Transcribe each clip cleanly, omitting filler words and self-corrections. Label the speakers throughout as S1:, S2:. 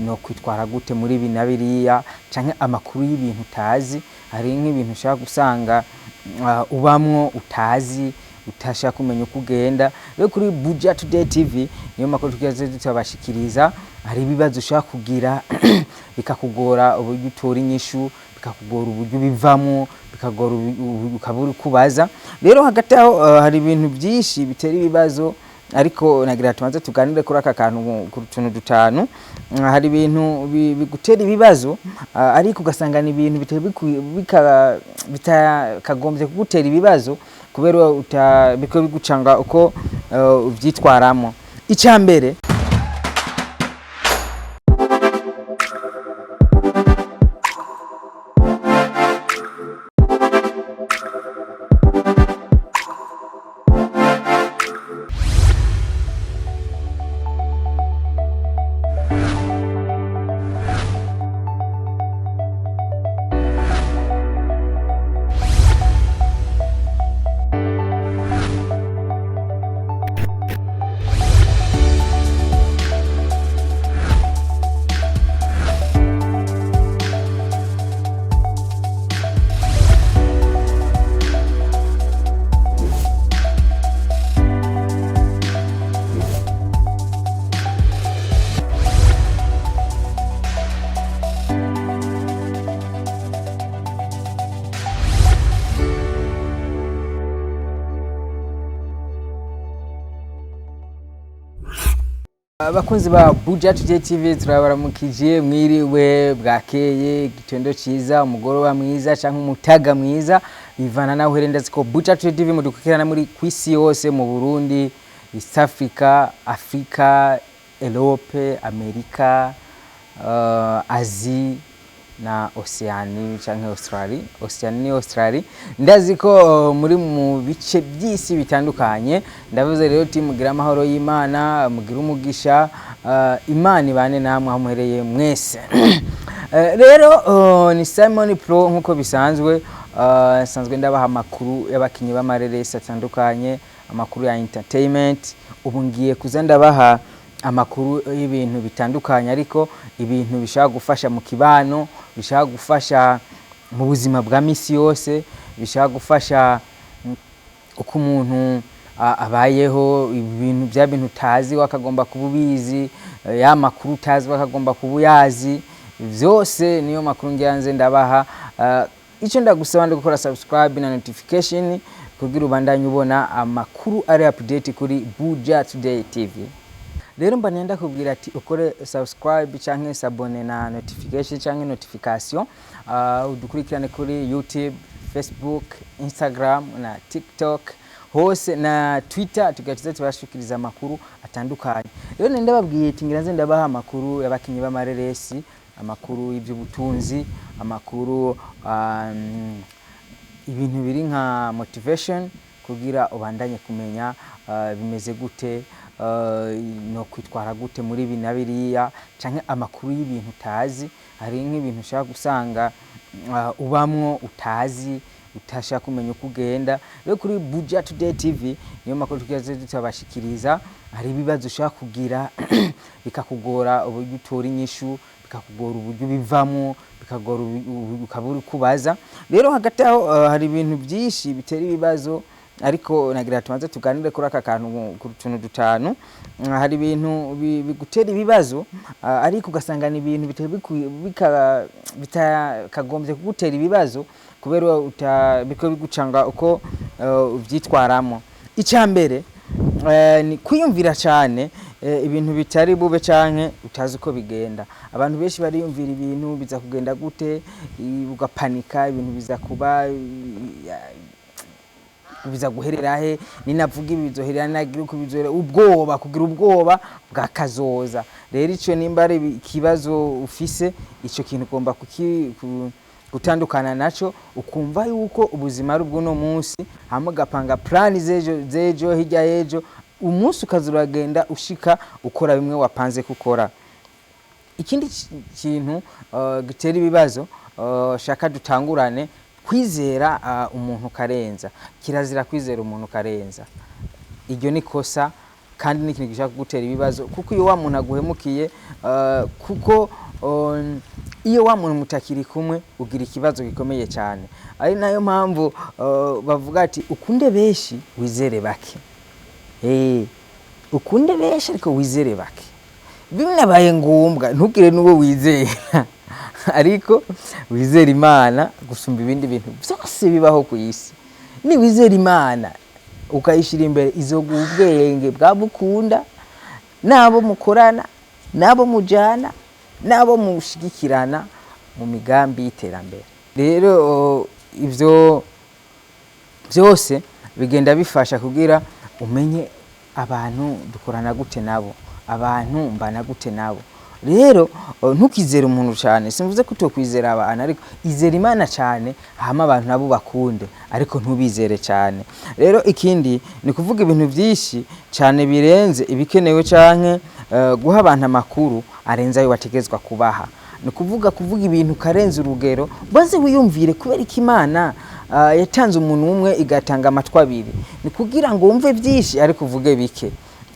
S1: No kwitwara gute muri ibi na biriya, canke amakuru y'ibintu utazi. Hari nk'ibintu ushobora gusanga ubamwo utazi, utashaka kumenya uko ugenda. Rero kuri Buja Today TV niyo makuru tugiye tutabashikiriza. Hari ibibazo ushobora kugira bikakugora uburyo utora inyishu, bikakugora uburyo ubivamwo, bikagora ukaba uri kubaza. Rero hagati aho hari ibintu byinshi bitera ibibazo, ariko nagira tubanze tuganire kuri aka kantu, ku tuntu dutanu. Hari ibintu bigutera ibibazo, ariko ugasanga ni ibintu bitakagombye kugutera ibibazo kubera biko bigucanga uko uvyitwaramo. Icya mbere, abakunzi ba Buja Today TV, turabaramukije, mwiriwe, bwakeye, igitondo ciza, umugoroba mwiza canke umutaga mwiza, bivana naho uherereye. Ndazi ko Buja Today TV mudukurikirana muri kwisi yose, mu Burundi, East Africa, Africa, Europe, Amerika, Asie na Oceani canke Australie. Oceani ni Australie. Ndazi ko muri mu bice by'isi bitandukanye. Ndavuze rero uti mugire amahoro y'Imana, mugire umugisha, Imana ibane namwe aho muhereye mwese. Rero ni Simon Pro nk'uko bisanzwe. Nsanzwe ndabaha amakuru y'abakinyi b'amareresi atandukanye, amakuru ya entertainment. Ubu ngiye kuza ndabaha amakuru y'ibintu bitandukanye, ariko ibintu bishobora gufasha mu kibano, bishobora gufasha mu buzima bwa misi yose, bishobora gufasha uko umuntu abayeho, ibintu bya bintu utazi wakagomba kuba ubizi, ya makuru utazi wakagomba kuba uyazi. Vyose niyo makuru ngira nze ndabaha. Icyo ndagusaba ndi gukora subscribe na notification kugira ubandanye ubona amakuru ari update kuri Buja Today TV. Rero mba nenda kubwira ati ukore subscribe canke s'abonner na notification canke notification, udukurikirane kuri YouTube, Facebook, Instagram na TikTok hose na Twitter, tugaciza tubashikiriza amakuru atandukanye. Rero nenda babwiye ati ngira nze ndabaha amakuru y'abakinyi b'amareresi, amakuru y'iby'ubutunzi, amakuru ibintu biri nka motivation kugira ubandanye kumenya bimeze gute, no kwitwara gute muri ibi na biriya, canke amakuru y'ibintu utazi. Hari nk'ibintu ushobora gusanga ubamwo utazi, utashaka kumenya uko ugenda. Rero kuri Buja Today TV niyo makuru tugiye tutabashikiriza. Hari ibibazo ushobora kugira bikakugora uburyo utora inyishu, bikakugora uburyo ubivamwo, bikagora ukaba uri kubaza. Rero hagati aho hari ibintu byinshi bitera ibibazo, ariko nagira tubanze tuganire kuri aka kantu, ku tuntu dutanu. Hari ibintu bigutera ibibazo, ariko ugasanga ni ibintu bitakagombye kugutera ibibazo kubera biko bigucanga uko uvyitwaramo. Icya mbere ni kwiyumvira cyane ibintu bitari bube canke utazi uko bigenda. Abantu benshi bariyumvira ibintu biza kugenda gute, ugapanika, ibintu biza kuba, biza guherera he, ninavuga ibi bizoherera, nagira uko bizoherera, ubwoba, kugira ubwoba bwa kazoza. Rero ico nimba ari ikibazo ufise, ico kintu ugomba gutandukana naco, ukumva yuko ubuzima ari ubw'uno munsi, hama ugapanga plani z'ejo, z'ejo hirya y'ejo, umunsi ukaza uragenda ushika ukora bimwe wapanze gukora. Ikindi kintu gitera ibibazo, shaka dutangurane, kwizera umuntu karenza. Kirazira kwizera umuntu karenza, iryo ni kosa. Kandi ni ikintu gishobora kugutera ibibazo, kuko iyo wa muntu aguhemukiye, kuko iyo wa muntu mutakiri kumwe ugira ikibazo gikomeye cyane. Ari nayo mpamvu bavuga ati ukunde benshi wizere bake. Ukunde benshi ariko wizere bake. Binabaye ngombwa ntugire n'uwo wizera, ariko wizere Imana gusumba ibindi bintu byose bibaho ku isi. Niwizera Imana ukayishyira imbere, izoguha ubwenge bwabukunda n'abo mukorana, n'abo mujyana, n'abo mushigikirana mu migambi y'iterambere. Rero ibyo byose bigenda bifasha kugira umenye abantu dukorana gute nabo, abantu mbana gute nabo. Rero ntukizere umuntu cyane. Simvuze ko utokwizera abantu, ariko izera Imana cyane, hama abantu nabo bakunde, ariko ntubizere cyane. Rero ikindi ni kuvuga ibintu byinshi cyane birenze ibikenewe, canke guha abantu amakuru arenze ayo bategezwa kubaha. Ni ukuvuga kuvuga ibintu ukarenza urugero. Baze wiyumvire kubera ko Imana yatanze umuntu umwe igatanga amatwi abiri, ni kugira ngo wumve byinshi ariko uvuge bike.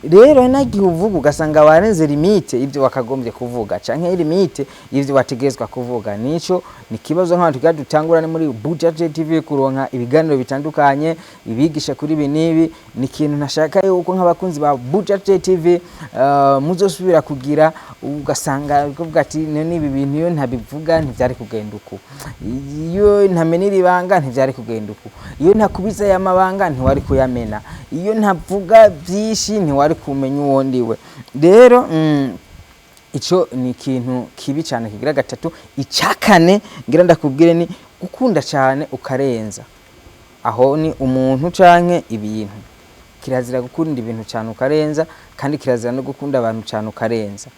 S1: Rero nagihe uvuga ugasanga warenze limite ibyo wakagombye kuvuga canke limite y'ivyo wategezwa kuvuga, nico ni kibazo. Nk'abantu tugira dutangura ni muri Buja TV kuronka ibiganiro bitandukanye ibigisha kuri ibi n'ibi. Ni ikintu ntashaka yuko nk'abakunzi ba Buja TV muzosubira kugira ugasanga kuvuga ati none ibi bintu iyo ntabivuga ntivyari kugenda uku, iyo ntamenera ibanga ntivyari kugenda uku, iyo ntakubiza aya mabanga ntiwari kuyamena, iyo ntavuga byinshi ntiwari kumenya uwo ndiwe. Rero ico ni ikintu kibi cyane kigira gatatu. Icakane ngira ndakubwire ni gukunda cyane ukarenza. Aho ni umuntu canke ibintu. Kirazira gukunda ibintu cyane ukarenza, kandi kirazira no gukunda abantu cyane ukarenza.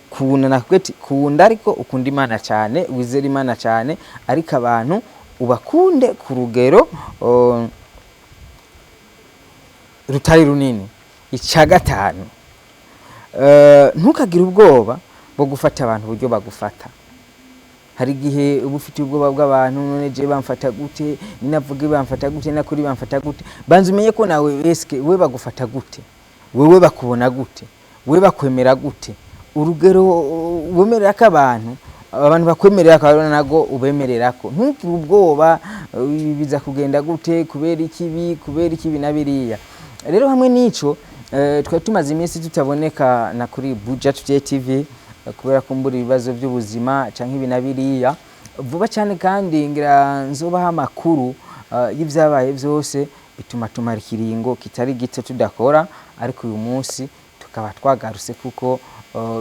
S1: Kunda nakubwiye ati kunda, ariko ukunda Imana cyane, wizere Imana cyane, ariko abantu ubakunde ku rugero rutari runini. Icya gatanu, ntukagire ubwoba bwo gufata abantu uburyo bagufata. Hari igihe uba ufite ubwoba bw'abantu: none je bamfata gute, ninavuga bamfata gute, nakuri bamfata gute? Banza umenye ko nawe eske we bagufata gute, wewe bakubona gute, we bakwemera gute. Urugero wemerera ko abantu bakwemerera ko nago ubemerera ko. Ntugire ubwoba biza kugenda gute, kubera ikibi, kubera ikibi na biriya. Rero hamwe n'ico, twari tumaze iminsi tutaboneka na kuri Buja Today TV, kubera kumbura ibibazo by'ubuzima canke ibi na biriya. Vuba cyane kandi ngira nzobaha amakuru y'ivyabaye byose bituma tumara ikiringo kitari gito tudakora, ariko uyu munsi tukaba twagarutse, kuko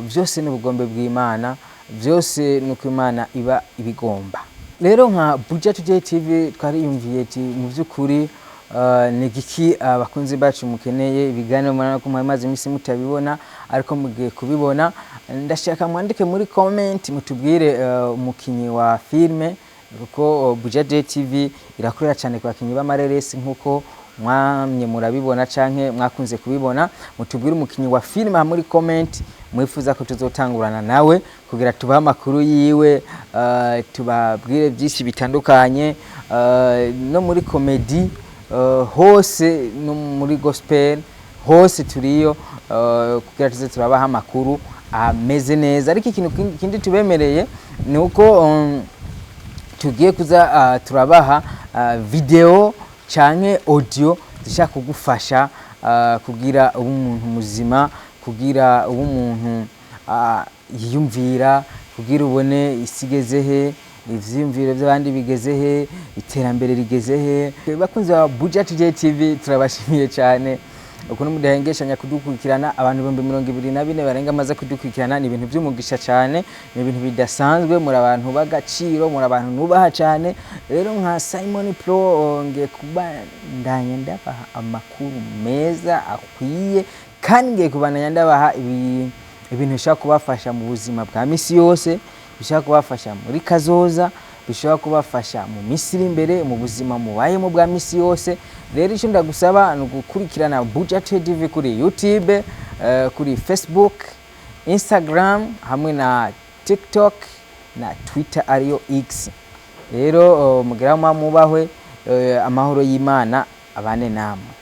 S1: byose ni ubugombe bw'Imana, byose ni uko Imana iba ibigomba. Rero nka Buja Today TV twariyumviye ati mu by'ukuri ni giki abakunzi bacu mukeneye? Ibiganiro murabona ko mwari iminsi mutabibona, ariko mugiye kubibona. Ndashaka mwandike muri comment mutubwire umukinyi wa filme, kuko Buja Today TV irakorera cyane ku bakinyi b'amareresi nk'uko mwamye murabibona canke mwakunze kubibona. Mutubwire umukinyi wa filme aha muri comment mwifuza ko tuzotangurana nawe kugira tubahe amakuru yiwe, tubabwire byinshi bitandukanye, no muri comedy hose, no muri gospel hose turiyo, kugira tuze turabaha amakuru ameze neza. Ariko ikintu kindi tubemereye ni uko tugiye kuza turabaha video canke audio zishaka kugufasha kugira ube umuntu muzima, kugira ube umuntu yiyumvira, kugira ubone isi igeze he, ivyiyumviro by'abandi bigeze he, iterambere rigeze he. Bakunzi ba Buja Today TV, turabashimiye cyane ukuntu mudahengeshanya kudukurikirana. Abantu 24,000 barenga amaze kudukurikirana, ni ibintu by'umugisha cyane, ni ibintu bidasanzwe. Muri abantu b'agaciro, muri abantu nubaha cyane. Rero nka Simon Pro ngiye kubandanya ndabaha amakuru meza akwiye, kandi ngiye kubandanya ndabaha ibintu bishobora kubafasha mu buzima bwa misi yose, bishobora kubafasha muri kazoza, bishobora kubafasha mu minsi iri imbere, mu buzima mubayemo bwa misi yose. Rero icyo ndagusaba ni ugukurikirana Buja TV kuri YouTube, kuri Facebook, Instagram hamwe na TikTok na Twitter ariyo X. Rero mugeraho mubahwe, amahoro y'Imana abane namwe.